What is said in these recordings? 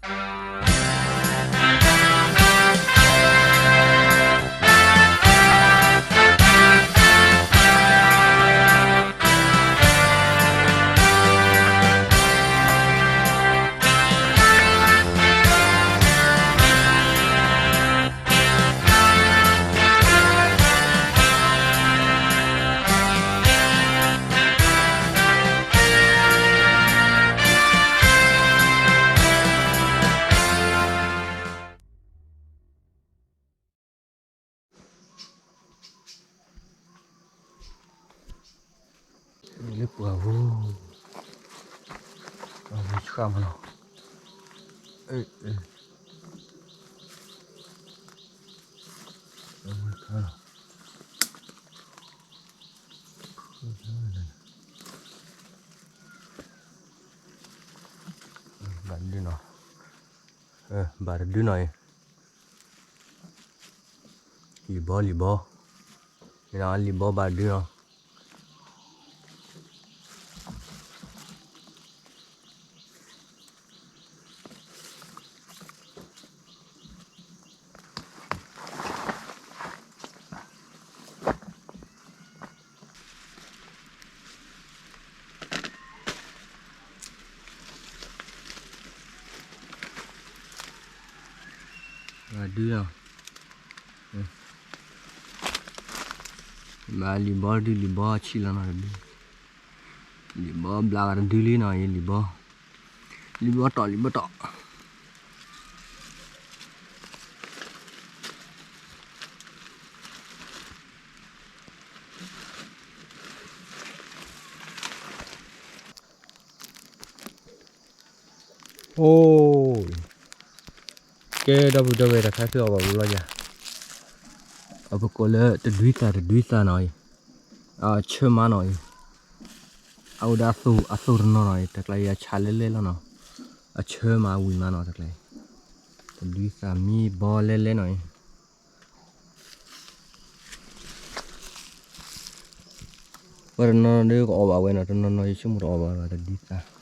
လၢပှၢ်ပူၤ, ပှၢ်ပူၤဆှၣ်မးနီၤ, အ့ အ့ ဘၣ်ဒုနီၤ, ဘၣ်တဒုနီၤအံၤ, လံာ်ဘီလံာ်ဘီ, လံာ်ဘီဘၣ်ဒုနီၤ. ဘၣ်ဒုနီၤ, မ့ၢ်လံာ်ဘီဒု လံာ်ဘီဆံးလီၤနီၤတဒု, လံာ်ဘီဘျးဂၤတဒုလံနီၤအံၤ လံာ်ဘီ, လံာ်ဘီတီၢ် လံာ်ဘီတီၢ်. အိ, ကဲ ဒီပုၢ်ဒီဝဲၢ် တၢ်ခါဆူအီၣ်ဘၣ်ပူၤလီၤယၤ, အပကိးလၢတဒွံသးတဒွံသးနီၤအံၤ, အဆၢမးနီၤအံၤ, အအိၣ်ဒီးအသိၣ်တနီၤနီၤအံၤ တၢ်ကျါအံၤအဆၣ်လဲလဲလီၤနီၤ, အဆၢမးဝံၤမးနီၤ တၢ်ကျါအံၤ, တဒွံသးမံဘီလဲလဲနီၤအံၤ. ပှၤတနီၤနီၤဒုးကအီၣ်ဘၣ်ဝဲနီၤ, တနီၤနီၤယဆိကမိၣ်တအီၣ်ဘၣ်ဘၣ် တဒွံသး, သး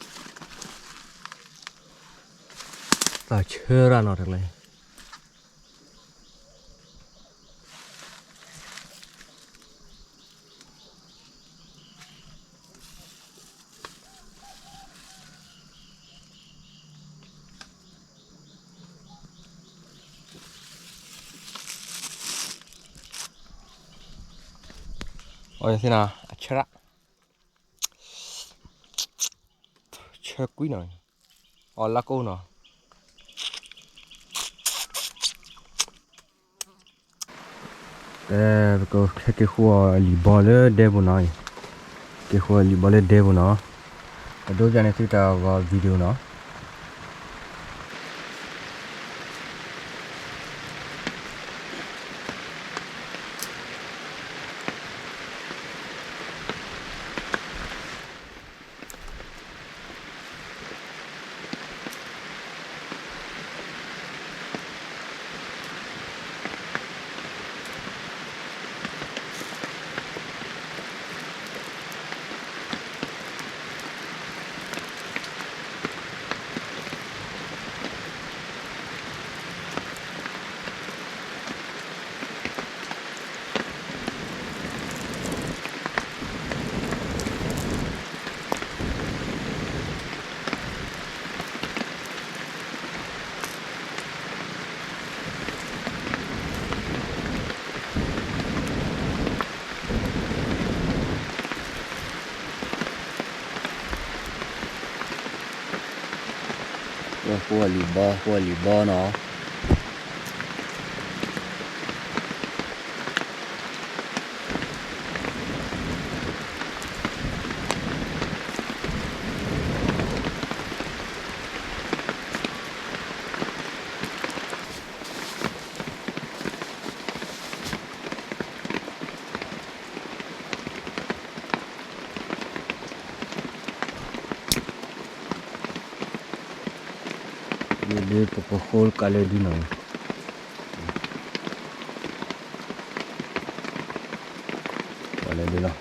ဆၢရၣ်နီၤတကျဲ. အီၣ်သ့ၣ်နီၤ အဆၢရၣ်, ဆၢကွံာ်နီၤ, အီၣ်လၢကိနီၤ. ပကဟဲက့ၤဃုအီၣ်လံာ်ဘီလၢဒဲပူၤနီၤ, က့ၤဃုအီၣ်လံာ်ဘီလၢဒဲပူၤနီၤ, ပဒိးပျၢ်န့ၢ်သုတၢ်ဂီၤ video နီၤ. ဃုအီၣ်လံာ်ဘီ ဃုအီၣ်လံာ်ဘီနီၤ. ဒ်ပကဃိကးလၢဒ်နီၤ, ပှၤလဲၤဒ်လီၤ.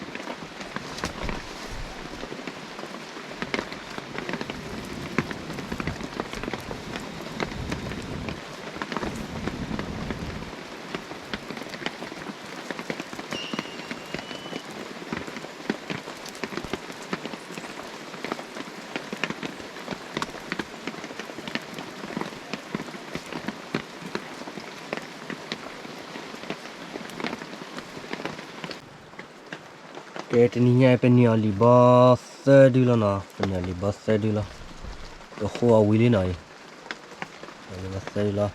ကဲ တနံၤညါအံၤ ပန့ၢ်အီၤလံာ်ဘီသၢဒုလီၤနီၤ, ပန့ၢ်အီၤလံာ်ဘီသၢဒုလီၤ, ပဃိအီၤဝံၤလံနီၤအံၤ, လံာ်ဘီသၢဒုလီၤ.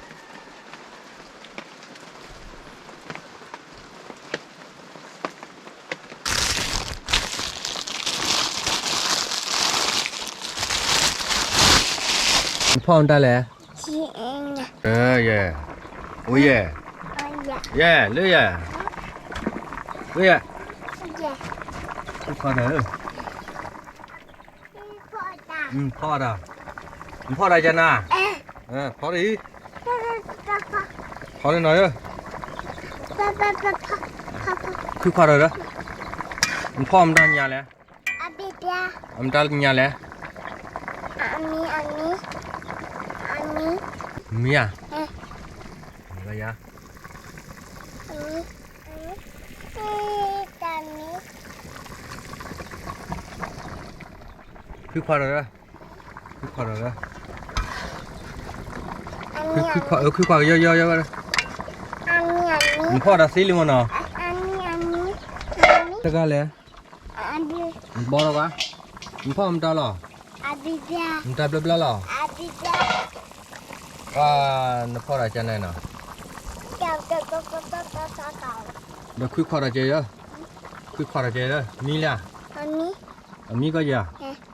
နဖီၣ်မတၤလဲၣ်, ယဲ, ဝဲယဲ, ယဲ, လၢယဲ, ဝဲယဲ, ဖီၣ်တၢ်, ဖီၣ်တၢ်, နဖီၣ်တၢ်ကနၤ, ဖီၣ်တၢ်အံၤ, ဖီၣ်န့ၢ်နီၤဧၢ, ခွံခွါတၢ်ဒီး, နဖီၣ်မတၤညါလဲၣ်, အမတၤညါလဲၣ်, မံၤဧါ, လၢယၤ ခွံခွါဒီး, ခွံခွါဒီး, ခွံခွါကယီယီယီ, နဖီၣ်တၢ်သ့လံမ့ၢ်နီၤ, တဂၤလဲၣ်, နဘီလီၤဘၣ်, နဖီၣ်မတၤလီၤ, မတၤဘျီဘျီလီၤ, ပှၤနဖီၣ်တၢ်ကနၤနီၤ, ဒီးခွံခွါတၢ်ကဲ, ခွံခွါတၢ်ကဲဒီး မံၤလၢ, အမံၤကီယၤ